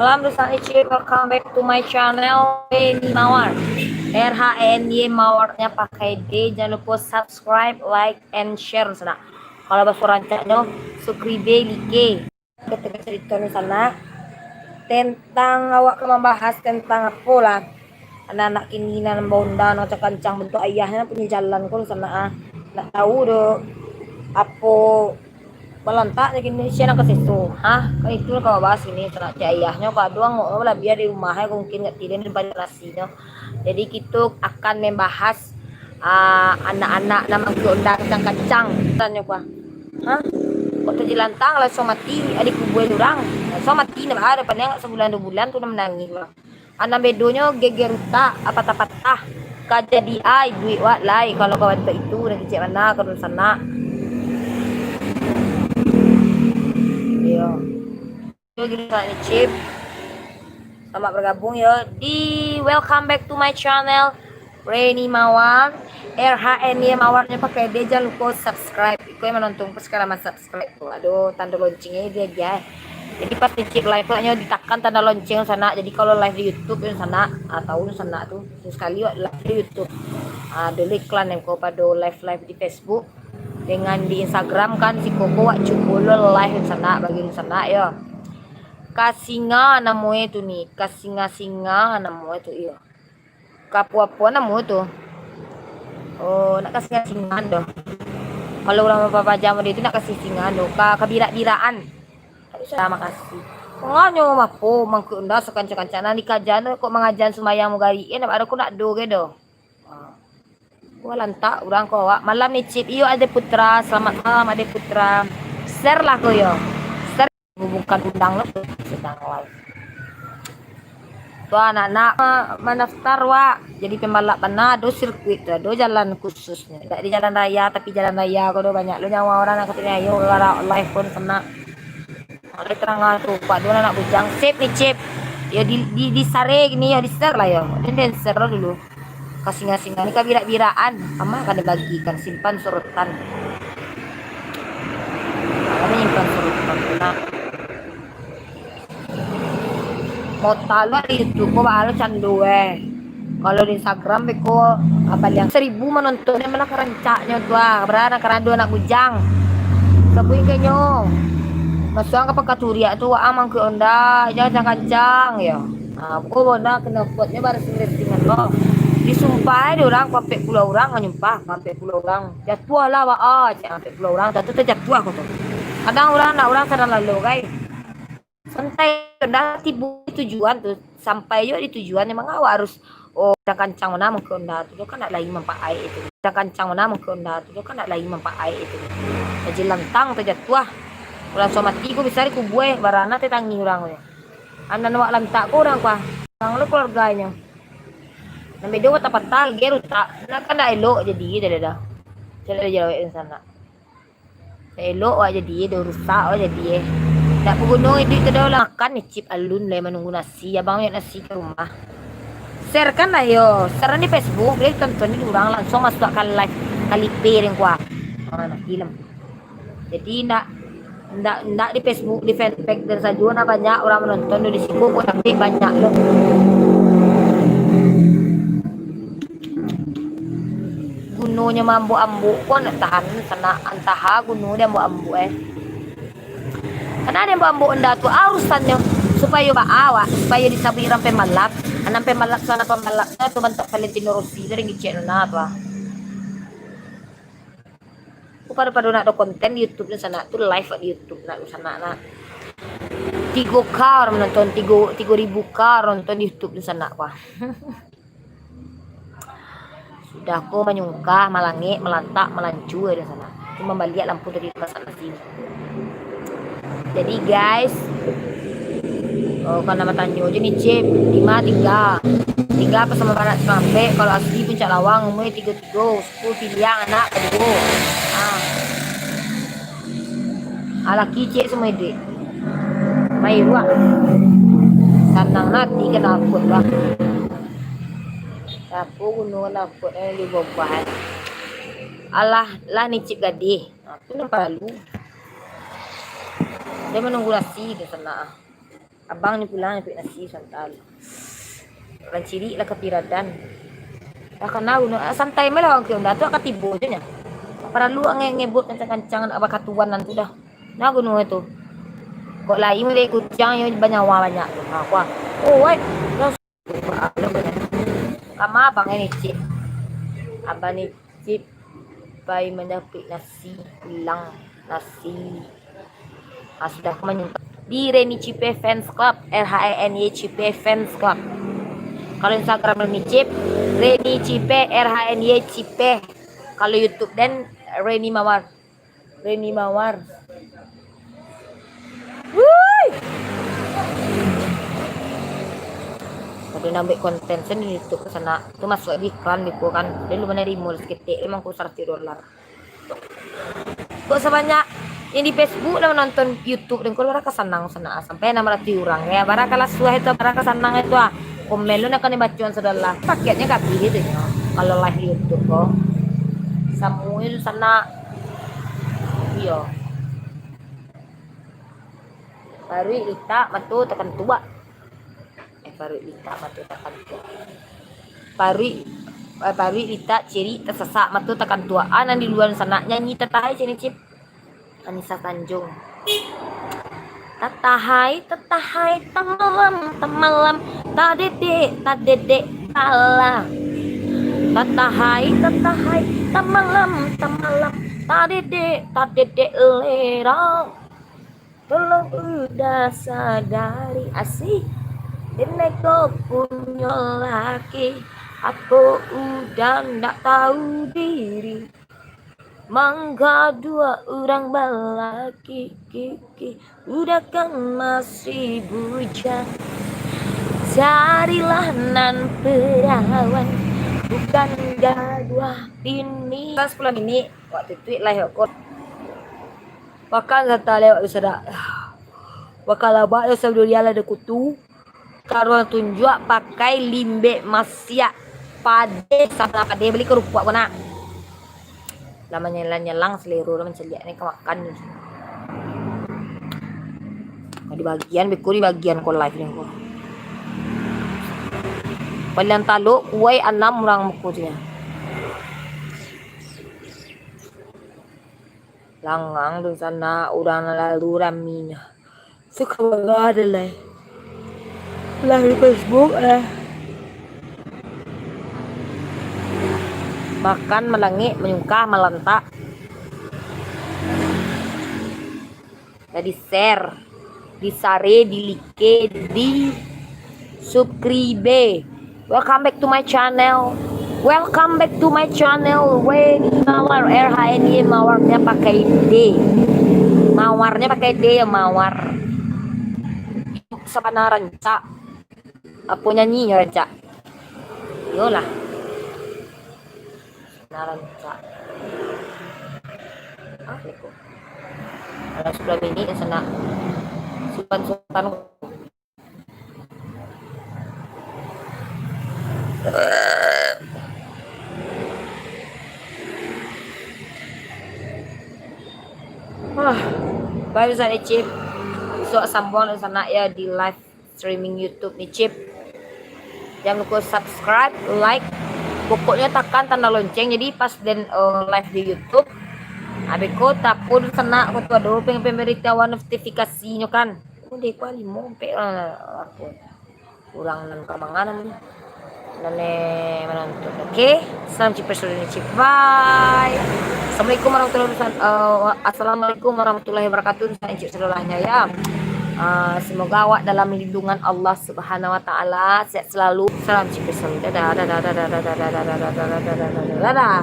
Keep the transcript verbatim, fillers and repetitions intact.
Salam dosa Ece, welcome back to my channel, Reni Mawar. R H E N Y Mawarnya pakai D. Jangan lupa subscribe, like, and share, sanak. Kalau bahasa rancaknyo, subscribe, like. Ketika cerita ni sanak, tentang awak ka mambahas tentang apo lah. Anak-anak kini nan baonda, nan kancang-kancang bantuak ayahnyo punyo jalan ko sanak ah. Nak tahu doh apo balantak je kini, sia nan ka seso. Hah? Kan itu lah ka bahas kini, sanak, cek ayahnyo ka ado angok balabiah di rumah, eh, mungkin gak tilen di banyak nasinyo. Jadi, kito akan membahas, ah, anak-anak nan mangkuik onda kancang-kancang. Tanyo kuah. Hah? Kok tajilantang langsuang mati, adi kubua urang. Langsuang mati, nah, baa, pandai angok sabulan duo bulan tu nan manangih urang. Anak bedonyo geger utak, patah-patah. Ka jadi ai duit wak lai, kalau kawan tu itu, nan kecek mana, ka dunsanak. Iyo. Yo, gini, Kak Nicip. Selamat bergabung yo di, welcome back to my channel, Reni Mawar. R H N Y Mawarnyo pakai D, jangan lupa subscribe. Iko yang menonton, pas kalian subscribe tu, ado tanda loncengnya dia aja. Jadi pas Nicip live nyo ditakan tanda lonceng sanak. Jadi kalau live di YouTube yo sanak, ah, tahu sanak tu. Sekali wak live di YouTube. Ah, dulu iklan yang kau pado live-live di Facebook. Dengan di Instagram kan, siko ko wak cubo lo live sanak, bagi sanak yo. Kasinga namoe tu ni, kasinga-singa namoe tu iyo. Kapo-apo namo tu? Oh, nak kasinga-singa doh. Kalau urang bapaja mode tu nak kasinga-singa doh, ka, kabirak-birakan. Tak usah, makasih. Manganyo mapo mangkuik onda sakancang-kancang nan dikaja tu, kok mangaja sumbayang mugarik, eh, nak ado ko nak do ge doh. Wah, lantak urang ko awak. Malam Nicip, iyo Ade Putra. Selamat malam Ade Putra. Share lah ko yo. Share, hubungkan undang lo tu sedang live. Tu anak-anak ma-, mandaftar wak. Jadi pembalap bana, ado sirkuit tu, ado jalan khususnyo. Dak di jalan raya, tapi jalan raya ko do banyak lo nyawa urang nak katanya ayo gara live pun kena. Ada terangan tu, Pak Dona nak bujang. Sip ni, Cip. Yo di, di, di sare gini yo, di share lah yo. Dan, dan share lah dulu. Kasinga-singa ni kabirak-birakan. Ama kan dibagikan, simpan sorotan. Ama nyimpan sorotan tu nak. Mota lo di YouTube ko baa lo cando eh. Kalau di Instagram beko, ah, paliang seribu manonton, yang mana karancaknyo tu ah, bara nak karado anak bujang. Sabuik kanyo. Masuang ka pakaturiak tu, wak mangkuik onda, jangan kancang yo. Ah, pokok onda kena potnyo baru sendiri lo. Disumpah dek urang, pampek pulau urang, manyumpah, pampek pulau urang. Jatuah lah, wak ah, cek pampek pulau urang, jatuah tajatuah ko tu. Kadang urang nak urang sadang lalo, guys. Santai, dah tibo di tujuan tu, sampai juo di tujuan, memang awak harus, oh, kancang-kancang mana mangkuik onda tu, kan nak lai mampakai itu. Kancang-kancang mana mangkuik onda tu, kan nak lai mampakai itu. Tajilantang tajatuah. Urang so mati ko bisa dikubua, barana tetangi urang tu. Anak awak lantak ko urang kuah. Urang lo keluarganyo. Nan bedo patah-patah, gear utak. Nah, kan dak elok jadi, dah, dah, dah. Cari jalawek di sana. Elok wak jadi, dah rusak wak jadi, eh. Dak baguno iduik tu dah lah. Makan ni Cip alun lai manunggu nasi. Abang ambiak nasi ka rumah. Share kan lah yo. Share di Facebook, boleh ditonton di urang langsung masuk ka live. Kali P deng kuah. Ah, nah, film. Jadi ndak, ndak, ndak di Facebook, di fanpage dan sajo nah banyak urang manonton di siko ko, tapi banyak lo. Gunonyo maambuk-ambuk ko nak tahan, sanak, antah guno di ambuk-ambuk, eh. Karena di ambuk-ambuk onda tu arusannyo supayo baa wak, supayo disabuik urang pembalap. Anak pembalap, sanak pembalapnyo tu bantuak Valentino Rossi tu, ringicek nona tu ah. Ku pado-pado nak do konten di YouTube di sanak tu, live di YouTube nak di sanak nak. Tigo K urang manonton, tigo, tigo ribu K urang nonton di YouTube di sanak, wah. Sudah ko manyungkah, malangek, malantak, malancua di sanak. Tu mambaliak lampu tadi di masak nasi. Jadi guys, oh, kalau nak batanyo je ni, Cip, di ma tingga? Tingga apa sama barat Cikampek, kalau asli Puncak Lawang, umur tigo tigo, suku Piliang, anak kaduo. Ah. Ah, laki ciek semua iduik. Mai ruak. Sanang hati ka dapek lah. Apo guno ka dapek, eh, di buah-buahan. Alah, lah ni Cip gadih. Aku nampak lalu. Dia menunggu nasi di sana. Abang ni pulang nyapuik nasi santai. Urang cirik lah ka Piradan. Lah kana guno, ah, santai mah lah urang kian datu ka tibo je nya. Paralu nge-, ngebut kancang-kancang nak bakatuan nan tu dah. Nah guno tu. Kok lain dek kuciang yang banyawa banyak tu. Ha, kuah. Oh, wai. Lah, kama abang ni, Cip? Abang ni Cip, pai manyapuik nasi, pulang nasi. Ah, sudah manyumpah. Di Reni Cipe Fans Club, R H E N Y Cipe Fans Club. Kalau Instagram Reni Cip, Reni Cipe, R H E N Y Cipe. Kalau YouTube den, Reni Mawar. Reni Mawar. Wuih! Ado nambaik konten sendiri tu ka sana. Tu masuak di iklan di ku kan. Dia lu manarimo saketek, emang ku saratuih dolar. Kok sabanyak yang di Facebook lah manonton YouTube, dan kalau raka sanang sana. Sampai enam ratus urang. Ya, baraka lah suah itu, baraka sanang itu ah. Komen lu nak kena bacoan sudah lah. Paketnya kabih itu nyo. Kalau live di YouTube ko. Samuel sana. Iyo. Paruik litak, mato takantuak. Eh, paruik litak, mato takantuak. Paruik, eh, paruik litak, cirik tasasak, mato takantuak. Ah, nan di lua sana nyanyi tatahai sini, Cip. Anissa Tanjung. Tatahai, tatahai, tamalam, tamalam, tadedek, tadedek, alah. Tatahai, tatahai, tamalam, tamalam, tadedek, tadedek, lera. Tolong udah sadari asik, den ko punyo laki, apo udah ndak tahu diri. Manggaduah urang balaki, ki, ki, udah kan masih bujang. Carilah nan perawan, bukan gaduah bini. Kan sepuluh minit, waktu tu live kok. Makan santa lewat tu sadak. Makan lamak yo, sabdurian lah ada kutu. Karuang tunjuak pakai limbek masiak. Padeh, sana padeh, bali karupuak ko nak. Lah manyelang-nyelang selero lah mancaliak ni ka makan ni. Dibagian, beko dibagian ko live ni ko. Paliang talok, kuai anam urang muko tu nya. Langang tu sana, urang nan lalu rami nyo. Suka bangga ado lai. Lah di Facebook lah. Makan malangik, manyungkah malantak. Lah di-share, di-share, di-like, di-subscribe. Welcome back to my channel. Welcome back to my channel. Reni Mawar, R H E N Y Mawar, nyo pakai D. Mawarnyo pakai D yo, Mawar. Sabana rancak. Apo nyanyinyo rancak? Iyolah. Sabana rancak. Ah, iko. Kalau sepuluh minit yo sanak. Supan-supan. Wah, baru saja, Cip. Besok sambung di sana ya, di live streaming YouTube ni, Cip. Jangan lupa subscribe, like. Pokoknya takan tanda lonceng. Jadi pas den, eh, live di YouTube, abis ko tapun sana ko tu ado pem-, pemberitahuan notifikasinyo kan. Udah, kuah limo, ampek lah, apo. Urang nan ka manga nan, nan, eh, manonton. Oke, salam Cip Presiden Cip. Bye. Assalamualaikum warahmatullahi wabarakatuh. Eh, assalamualaikum warahmatullahi wabarakatuh. Salam Cip sadolahnyo ya. Eh, semoga awak dalam lindungan Allah Subhanahu wa Taala. Sehat selalu. Salam Cip Presiden. Dadah, dadah, dadah, dadah.